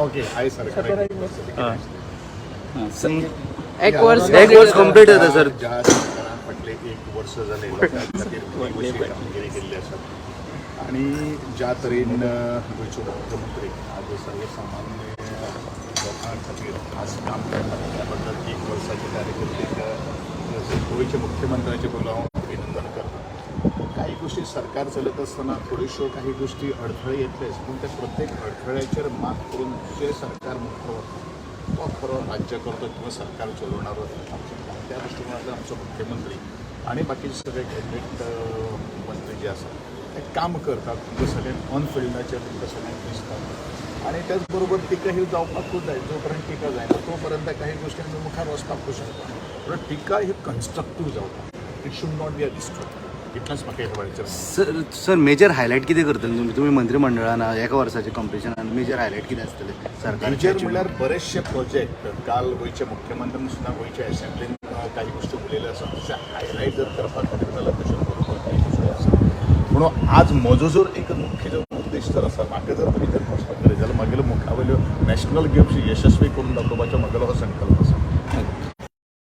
Okay, आयज सरकार. एक वर्स. एक वर्स कंप्लीट जाता सर. ज्या सरकारान फाटले एक वर्स जालें लोकां खातीर अशी कामगिरी केल्ली आसा आनी ज्या तरेन गोंयचो मुख्यमंत्री आज सर्वसामान्य लोकां खातीर आज काम करता, त्या बद्दल एक वर्साचे कार्यकर्तेक गोंयच्या मुख्यमंत्र्याचे बरोबर हांव अभिनंदन करता. काही गोष्टी सरकार चलत असताना थोड्योश्यो काही गोष्टी अडथळे येतलेच, पूण त्या प्रत्येक अडथळ्याचेर मात करून जे सरकार मुखार वता तो खरो राज्यकर्तो किंवा सरकार चलोवणारो आमच्या. त्या दृष्टिकोनातल्यान आमचो मुख्यमंत्री आणि बाकीचे सगळे कॅबिनेट मंत्री जे आसा ते काम करतात. तुमकां सगळ्यांक ऑन फिल्डाचेर तुमकां सगळ्यांक दिसता आणि त्याच बरोबर टिका ही जावपाकूच जाय. जो पर्यंत टिका जायना तो पर्यंत काही गोष्टी आमी मुखार वचपाकूच शकता. पूण टिका ही कन्स्ट्रक्टीव जावपाक, it should not be a destructive. इतलेंच म्हाका ह्या वेळाचेर सर सर, मेजर हायलायट कितें करतले तुमी तुमी मंत्रिमंडळान एका वर्साचे कंप्लिशनान मेजर हायलायट कितें आसतलें मेजर सरकार? म्हणल्यार बरेचशे प्रोजेक्ट काल गोंयच्या मुख्यमंत्र्यान सुद्दां गोंयच्या असेंब्लीन काही गोष्टी उलयल्यो आसा. तशें हायलायट जर करपा खातीर जाल्यार तशें बरोबर काही गोश्टी आसा. म्हणून आज म्हजो जर एक मुख्य जो उद्देश जर आसा, म्हाका जर तुमी जर प्रश्न करीत जाल्यार म्हगेलो मुखावयल्यो नॅशनल गेम्स यशस्वी करून दाखोवपाचो म्हगेलो हो संकल्प.